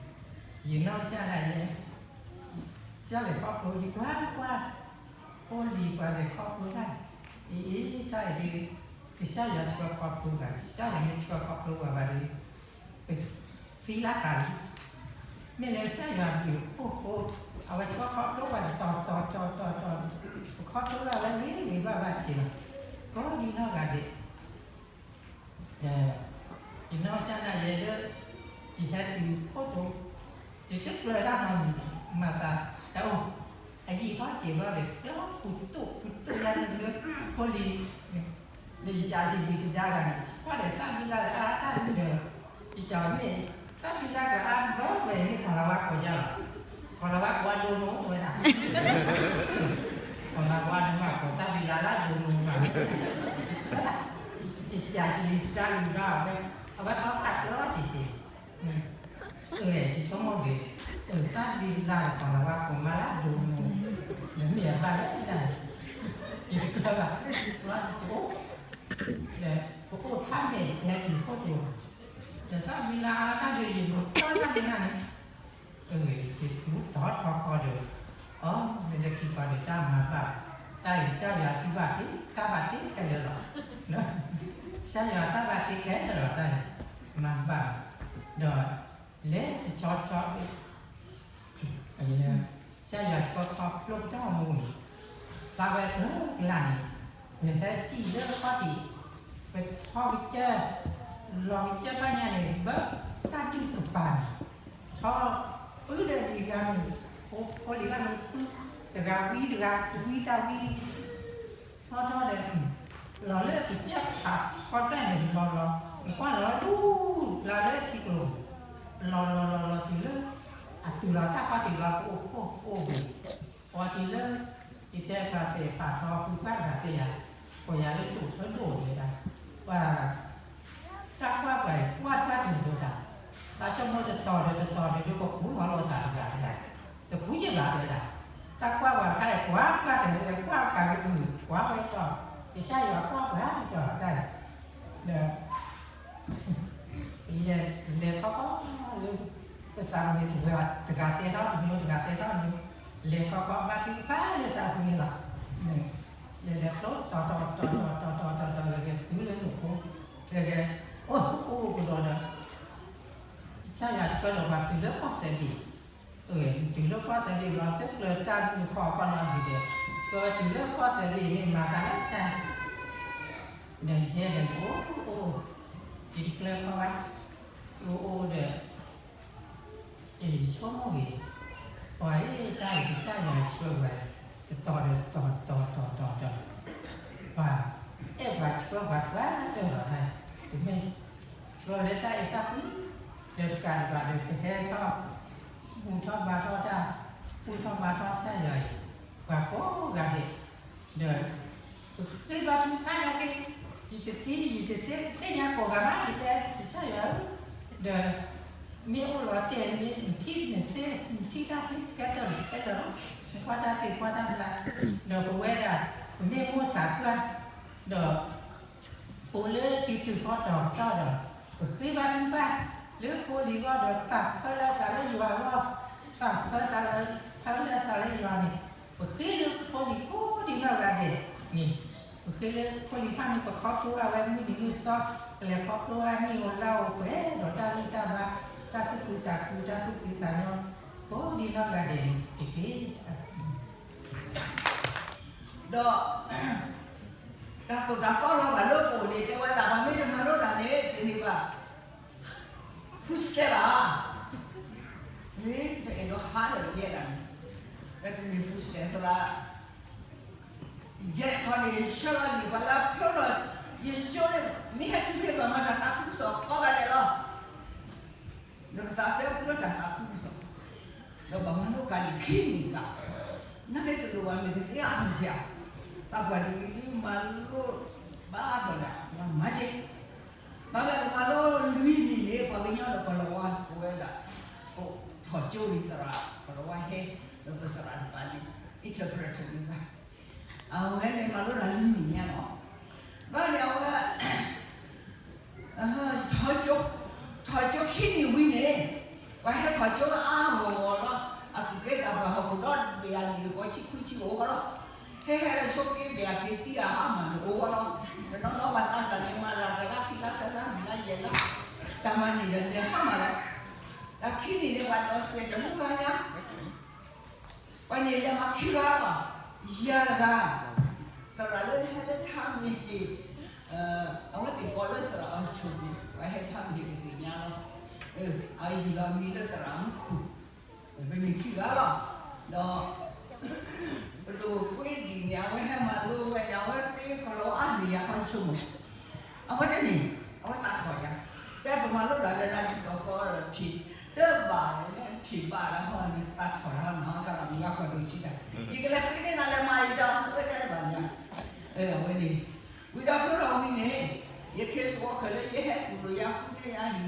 နီၢ်ကစၢ်ဒၣ်ယဲ ကစၢ်လဲၤခီဖျိ ယကွၢ်ကွၢ် ဖိလံၤပှၤလဲၤခီဖျိတၢ် အံၤအံၤ တၢ်အံၤဒ် ကစၢ်ယွၤဆှၢခီဖျိဘၣ် ကစၢ်ယွၤမ့ၢ်ဆှၢခီဖျိပှၤဘၣ်ဒီး ပသံလၢထးလံ မ့ၢ်လၢကစၢ်ယွၤဘျုးအဃိ အဝဲဆှၢခီဖျိပှၤတတီၤတီၤတီၤတီၤတီၤန့ၣ် ပခီဖျိဘၣ်ဝဲဂ့ၤဂ့ၤဘၣ်ဘၣ်တက့ၢ်လီၤ. ကိးဒံနီၢ်ဂၤဒဲး ဒီး ယနီၢ်ကစၢ်ဒၣ်ယဲလၢ ယဟဲတုၤခိၣ်တိ ယတကြၢးတၢ်နီတမံၤန့ၣ် မၤသး တၢ်အိၣ် အယံာ်ထီၣ်စဲးဘျီဒီး ကျီပူၤတိၣ်ပူၤတိၣ်ယါန့ၣ်လၢ ဖိလံၤ ဒီးယကးယလံၤကဒါဂၤန့ၣ် ကွၢ်ဒီးသၣ်ဘံလါဒီးအါတၢ်ဒုဒီး ယကးမ့ၢ် သၣ်ဘံလါဒီးအါဘၢဝဲမ့ၢ်ကီၤလၤဝါကိးယါလီၤ. ကီၤလၤဝါကိးအဒိနိဝဲဒၣ် ကီၤလၤဝါန့ၣ်မ့ၢ်ကိးသၣ်ဘံလါလၢအဒိနိဘၣ် ယကးယလံၤကဒါဂၤဒီး အဝဲအီၣ်တၢ်ကျီစဲးစဲး ယဆိကမိၣ်က့ၤ သၣ်ဘံလါဒီးကီၤလၤဝါကိးမါလၢအဒိနိ နမ့ၢ်အဘၣ်လၢဒၣ် ယတကြၢးဘၣ် ယအိၣ် ဒီးပအိၣ်ဖးမဲာ် ယဟဲတုၤခိၣ်တိ ဒီးသၣ်ဘံလါတၢ်ဒုးယလိၤတီတၢ်ဒုးန့ၣ် ယတူၢ်တီထီခီဒီး အီၤ မ့ၢ်လၢခံပှၤဒီးတၢ်မၤဘၣ်, တၢ်အံၤ ကစၢ်ယွၤအစုဘၣ်သ့, တၢ်ဘၣ်သ့ခဲလၢာ်လီၤ. ကစၢ်ယွၤတၢ်ဘၣ်သ့ခဲလၢာ်လီၤ တၢ်အံၤ, မၤဘၣ်, ဒီးလဲၤတဆီတဆီ, ကစၢ်ယွၤဆှၢခီဖျိပတၢ်အိၣ်မူအံၤ, ဖျါဝဲတကလးန့ၣ်, ပဟဲစံၣ်လၢခီၣ်ထံး, ပထီကစၢၢ်, လီၤကစၢၢ်ဘၣ်ညါန့ၣ် ဘၣ်တၢ်ဒုးကပၤန့ၣ်, ထီ, ပုၢ်ဒီးလံၤဂၤန့ၣ်, ဖိလံၤဂၤန့ၣ် ပုၢ်တဂၤဝံတဂၤ တဝံတၢ်ဝံ, ထီထီဒီး, လီၤလၢကစၢၢ်ဖးဖီတၢ်န့ၣ်လီၤလီၤ, နကွၢ်လီၤဒူၣ်လၢထံကျိ, လီၤလီၤလီၤလီၤတုၤလၢ, အတုၤလီၤတၢ်ခီၣ်ထံးလီၤ ပအိၣ်ဖှိၣ်အိၣ်ဘှံး, ပှၤထံးလၢ, ယတဲပှၤသ့ၣ်ပာ်ထီပုၢ်ပှၢ်တဂၤသ့ၣ်ယၤ, ပှၤယၤလၢဒိၣ်ထၢဒိၣ်တဲဒၣ်, ပှၤ တၢ်ကွၢ်ပှၤအံၤ ကွၢ်တၢ်တဂၤဒီးဒၣ်, ဘၣ်ဆိကမိၣ်တတီၤဒီးတတီၤဒီး ဒိကခူလီၤလိာ်သးတဂၤတဂၤ, တခူက့ၤဘၣ်တဲဒၣ်, တၢ်ကွၢ်ပှၤတခါအံၤ ကွၢ်ကွၢ်တဂၤဒီး ကွၢ်ပှၤကဒုး ကွၢ်ဝဲတီၤ, ကစၢ်ယွၤကွၢ်ပှၤတီၤတၢ်အံၤ, ဒီး လဲၤလဲၤခီခီလၢ ပသးမုာ်န့ၣ် တဂၤတဲထီၣ်တမံၤ တဂၤတဲထီၣ်တမံၤ, လဲၤခီခီဘါထုကဖၣ်လၢသးပူၤန့ၣ်လီၤ. လဲၤလဲၤခီတီၤတီၤတီၤတီၤတီၤတီၤတီၤတီၤ လဲၤက့ၤတုၤလၢနိၣ်ဖိ, လဲၤလဲၤ, အိၣ်အိၣ်ကဒီးဒီး, ကစၢ်ယွၤဆှၢဒီးပှၤတုၤလၢကီၢ်သဲးဘ့ၣ်, တုၤလၢကီၢ်သဲးဘ့ၣ်ဘျီ တကျၢၤတၢ်မုၢ်ခီခီနီတဘ့ၣ်ဒီး, ဆှၢဝဲတုၤလၢကီၢ်သဲးဘ့ၣ်မ့ၢ်မၤသးလၢတၢ် ဒီးယဲဒီးယအိၣ်အိၣ်, ယတကျၢၤခီဘၣ်, ယအိၣ်အိၣ်ဒီး, ယဆိကမိၣ်ဂ့ၤ, ပှၤအံၤတၢ်အံၤကစၢ်ယွၤဆှၢဝဲ, တတီၤဒီးတတီၤတတီၤတတီၤတတီၤ, ပှၤအဲၣ်ပှၤဆှၢပှၤပှၤတၢၢ်လီၤတၢ်, တမ့ၢ်, ဆှၢလၢတၢ်အဲၣ်တၢ်ကွံ, ဒီးတကးဒံးဘၣ်ဒီးကဟဲထီၣ်, ဘူၣ်ထီၣ်ဘါထီၣ်တၢ်, ဘူၣ်ထီၣ်ဘါထီၣ်ကစၢ်ယွၤအံၤ, ပှၤကိးဂၤဒဲး, ဒီး ပဃ့ဘါထုကဖၣ်နာ်က့, ယတထံၣ် ယတသ့ၣ်ညါကိးဂၤဘၣ် ယတဲကစၢ်ယွၤဧၢ, ဒီး မ့ၢ်အိၣ်လီၤတဲာ်န့ၣ် နထံၣ်နသ့ၣ် နထံၣ်တၢ်သ့ခဲတၢၢ်ခဲတၢၢ်လီၤ, နကွၢ်တၢ်သ့ကွၢ်တၢ်မျါ, ဒီးပဝဲဒၣ် ပမ့ၢ်မိၣ်သးပှၢ်, ဒီး ဖိလၢတံၤတုၤဖီတီၤတီၤဒီး, ပဃ့ဘါထုကဖၣ် လၢဖိလံၤဂီၢ်ဒီး ပာ်ဖၢလၢသးလၢယွၤအဂီၢ်, ပာ်ဖၢသးလၢ ဖၢလၢသးလၢယွၤန့ၣ်, ပဃ့လၢဖိလံၤကိးဒံနီၢ်ဂၤဒဲးန့ၣ်, ပဃ့လၢဖိလံၤဖၣ်န့ၣ် ပခီဖျိဝဲမုၢ်နံၤမုၢ်သီ, ပလဲၤခီဖျိဝဲနံၣ်ဧိၤလါဧိၤပှဲၤဒီး တၢ်ဂံၢ်တၢ်ဘါ, တၢ်သူၣ်ဖှံသးခု, တၢ်သူၣ်ဖှံသးညီ, ကိးဒံနီၢ်ဂၤဒဲးန့ၣ်တက့ၢ်. ဒီး တၢ်သိၣ်တၢ်သီလီၤဘၣ်လၢပအိၣ်န့ၣ် တဲဝဲဒၣ် ပှၤမ့ၢ်တမၤလိတၢ်န့ၣ် တန့ၢ်ဘၣ် food stamp ဘၣ်. ဟ့ တအဲၣ်ဒိးဟးလၢယဲဒၣ်န့ၣ်, ဒီးတန့ၢ် food stamp သရၣ်, ယဲခီန့ၣ် ဆှၢလီၤန့ၢ်ပှၤလၢဖျိလီၤ, ယကၠိန့ၣ် မ့ၢ်ဟဲတုၤဖဲဘၣ်မၤတၢ်သးခုကစီၣ်ကိးဂၤဒဲးလီၤ. ဒီးပသးစဲဘူးလၢတၢ်သးခုကစီၣ်, ဒီးပမၤလိကၤန့ၣ်ခံနံၣ်ကၤ, နာ်က့တလိၣ်ဘၣ်မ့ၢ်ကသ့အါထီၣ်ယၤ, သးပှၢ်ဒ်အံၤဒ်မၤလိ, ဘၣ်ထီၣ်ဒၣ် ပမၤက့ၤ, ဘၣ်မ့ၢ်ပမၤလိလွံၢ်နံၣ်န့ၣ် ပှၤကညီဒီးကီၢ်လီၤဝါပဝဲဒၣ်, အိၣ်ထီၣ်ကၠိလံသရၣ် ကီၢ်လီၤဝါဟဲ, ဒီးပသရၣ်တဖၣ်န့ၣ် interpreter န့ၣ်ဘၣ်, အဝဲန့ၣ်မၤလိတၢ်လွံၢ်နံၣ်ညါလီၤ. ဘၣ်န့ၣ်အဝဲ ထီၣ်ကၠိ, ထီၣ်ကၠိခံနံၣ်ဝံၤန့ၣ်, ပှၤဟဲထီၣ်ကၠိအါဂီၢ်ဂီၢ်လီၤ. အသူၣ်က့သးပှၢ်ဟီၣ်ခိၣ်ဒီဘ့ၣ်အနံၣ်ဃီဆံခွံဆံအိၣ်ဂီၢ်လီၤ. ဟဲဟဲလၢဆိက့ဘ့ၣ်အက့ၤသံအဟါမၢ်န့ၣ်အိၣ်ဂီၢ်လီၤ. တနီၤနီၤပှၤသးစၢ်န့ၣ်မၤတၢ်တလါခံလါသၢလါလွံၢ်လါယဲၢ်လါ, တၢ်မၤန့ၣ်ဒီးလဲၤဟါမၢ်လီၤ. တၢ်ခံနံၣ်န့ၣ် ပှၤဒီးစဲးတမူဂၤညါ ပှၤန့ၣ်လဲၤမၤခံဂၤလီၤ, ယၤတဂၤ, သရၣ်လၢဟဲလၢထါမ့ၢ်ဟ့ၣ်, အဝဲသ့ၣ်ကိးလၢသရၣ်အီၤဆိၣ်န့ၣ် ပှၤဟဲထါမ့ၢ်ဟ့ၣ်ပသ့ၣ်ညါလီၤ. အဟံၣ်လီၤမံၤလၢသရၣ်မူခိၣ်, ပန့ၢ်ခံဂၤလီၤ. ဒီး ပဒိၣ်ကွ့ဒံၣ်န့ၣ် အဝဲဟဲမၤလိဝဲန့ၣ် အဝဲသ့ကီၢ်လီၤဝါအါန့ၢ်ယၤခီဆိကမိၣ်, အဝဲတန့ၢ်, အဝဲသးထီၣ်ယၤ, တဲပမၤလိတၢ်ဒီးနၤဒ်သိးသိးဒီးဖံး, တဘၣ်, ဖံးဘၣ်ဒီးဟီန့ၣ် သးထီၣ်တၢ်လီၤနီၤ သးလီၤမုၢ်ယါကွၢ်ဒိၣ်ဆံးတၢ်, ယကလဲၤဃ့န့ၢ်နၤလဲၤမၤအံၤဒီး အဝဲတဲတဘၣ်န့ၣ်, အဝဲန့ၣ်, ဝံၤဒီးဖျိလီၤဝံၤန့ၣ်, ယ case worker လၢယဟဲတူၢ်လိာ်ယၤဃုန့ၢ်ယၤဟံၣ်ဃီ,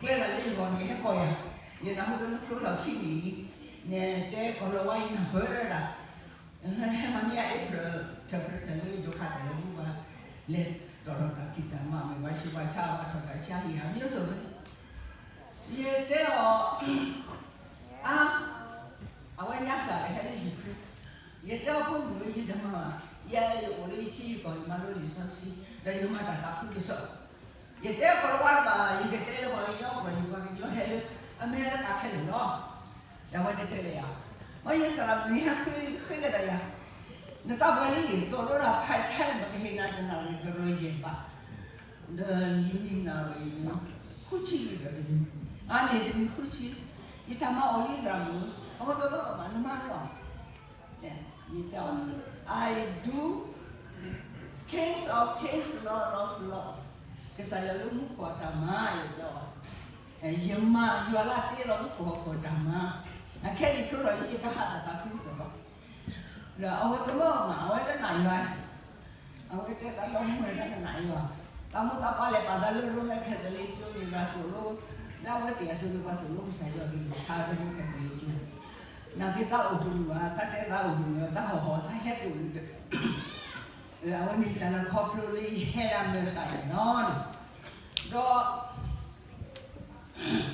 ကျဲလၢယဂီၢ်န့ၣ် ယဟဲကိးယၤ, ယနၢ်ဟူလၢနဖျိထီၣ်ခံနံၣ်, နတဲကီၢ်လီၤဝါအံၤနၢ်ပၢၢ်ဒၣ် ဟဲမၤန့ၢ်ယၤ interpreter လၢယဒိးခးတၢ်လၢမူဘၣ်, လဲၤတီၣ်ထီၣ်တၢ်ဖံးတၢ်မၤ မ့ၢ်ပှၤဆူးပှၤဆါ ပှၤထီၣ်တၢ်ဆါဟံၣ်ဟးမံၤစိၤန့ၣ်, ယတဲအီၤ, အါ, အ အဝဲညါစၢ်လၢဟဲလၢ Ukraine, ယတဲအီၤဖိမုၣ်ဧၢ ယတမၤဘၣ်, ယဲယအိၣ်လၢယထံယကီၢ် ယမၤလိလံာ်စီဆှံ ဒီးယမၤတၢ်သးခုကစီၣ်, ယတဲကိၤလၤဝါတဘၣ် ယကတဲလၢပှၤကညီ ပှၤကညီဟဲလၢ အမဲရကၤခဲလၢာ်လီၤ. ဒီးအဝဲတဲတဲလၢယၤ, မ်ယသရၣ်မုၣ်န့ၣ် ဟဲဃ့ကဒီးယၤ, နသးပှၢ်လံ သိၣ်လိတၢ်ဖးထဲ ပကဟ့ၣ်နၤတနၣ်ရံၣ်တရီၤယဲၢ်ဘး ဒီးလွံၢ်နၣ်ရံၣ်န့ၣ် ဃုဆံလံဒီးတနံၤ, အါန့ၢ်တနံၤဃုဆံ, ယတၢ်မၤအိၣ်လံသရၣ်မုၣ်, အဝဲကဘၣ်ကဘၣ်နမၤလီၤ. ယတဲအီၤ, I do Kings of Kings, Lord of Lords, ကစၢ်ယွၤလၢမူခိၣ်အတၢ်မၤ ယတဲအီၤ, ယမၤယွၤလၢတ့လီၤမူခိၣ်ဟီၣ်ခိၣ်အတၢ်မၤ, အခဲအံၤဖျိလီၤလံ ယကဟးတၢ်သးခုကစီၣ်လီၤ. ဒီးအဝဲကမၢကမၣ် အဝဲလၢနၢ်ယွၤ အဝဲတဲသးလၢမူဝဲဒၣ်နနၢ်ယွၤ, သးမိၢ်သးပၢ်လဲၤပာ်သးလၢ Roman Catholic ကၠိန့ၣ် ဘၣ်သိၣ်လိ, လၢအဝဲသ့ၣ်အစိၤန့ၣ် ပှၤသိၣ်လိကစၢ်ယွၤကလုၢ်ကထါ Roman Catholic ကၠိန့ၣ်, နာ်က့သးအိၣ်တမုာ်ဘၣ်, သးတဲသးအိၣ်တမုာ်ဘၣ်, သးဟီၣ်ဟီၣ်သးဟဲက့ၤဝံၤဒီး, အဝဲန့ၣ်တၢ်လၢခီဖျိလၢယဟဲလၢအမဲရကၤန့ၣ်လီၤ. ဒီး ယ